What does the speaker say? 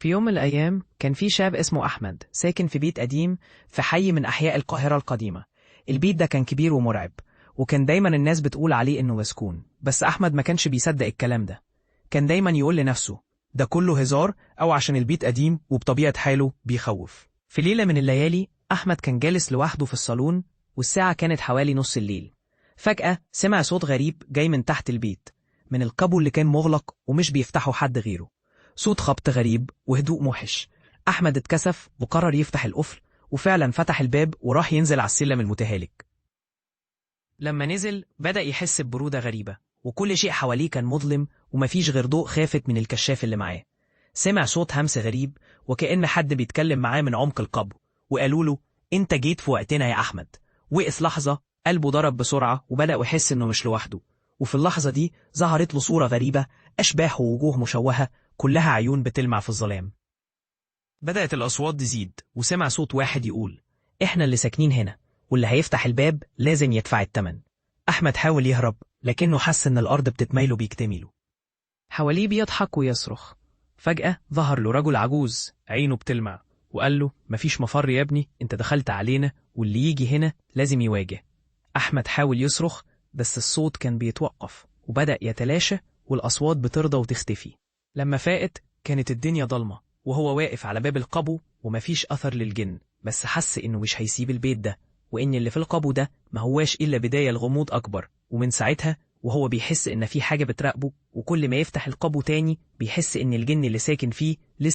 في يوم من الأيام كان في شاب اسمه أحمد ساكن في بيت قديم في حي من أحياء القاهرة القديمة. البيت ده كان كبير ومرعب، وكان دايما الناس بتقول عليه إنه مسكون، بس أحمد ما كانش بيصدق الكلام ده. كان دايما يقول لنفسه ده كله هزار أو عشان البيت قديم وبطبيعة حاله بيخوف. في ليلة من الليالي أحمد كان جالس لوحده في الصالون، والساعة كانت حوالي نص الليل. فجأة سمع صوت غريب جاي من تحت البيت، من القبو اللي كان مغلق ومش بيفتحه حد غيره. صوت خبط غريب وهدوء موحش. أحمد اتكسف وقرر يفتح القفل، وفعلا فتح الباب وراح ينزل على السلم المتهالك. لما نزل بدأ يحس ببرودة غريبة، وكل شيء حواليه كان مظلم ومفيش غير ضوء خافت من الكشاف اللي معاه. سمع صوت همس غريب وكأن حد بيتكلم معاه من عمق القبو، وقالوا له انت جيت في وقتنا يا أحمد. وقف لحظة، قلبه ضرب بسرعة وبدأ يحس انه مش لوحده. وفي اللحظة دي ظهرت له صورة غريبة، أشباح ووجوه مشوهة كلها عيون بتلمع في الظلام. بدأت الأصوات تزيد، وسمع صوت واحد يقول إحنا اللي ساكنين هنا، واللي هيفتح الباب لازم يدفع الثمن. أحمد حاول يهرب، لكنه حس إن الأرض بتتميله بيكتمله حواليه بيضحك ويصرخ. فجأة ظهر له رجل عجوز عينه بتلمع، وقال له مفيش مفر يا ابني، انت دخلت علينا، واللي يجي هنا لازم يواجه. أحمد حاول يصرخ، بس الصوت كان بيتوقف وبدأ يتلاشى، والأصوات بترضى وتختفي. لما فاقت كانت الدنيا ضلمة، وهو واقف على باب القبو ومفيش أثر للجن، بس حس إنه مش هيسيب البيت ده، وإن اللي في القبو ده ما هواش إلا بداية لغموض أكبر. ومن ساعتها وهو بيحس إن في حاجة بتراقبه، وكل ما يفتح القبو تاني بيحس إن الجن اللي ساكن فيه لسه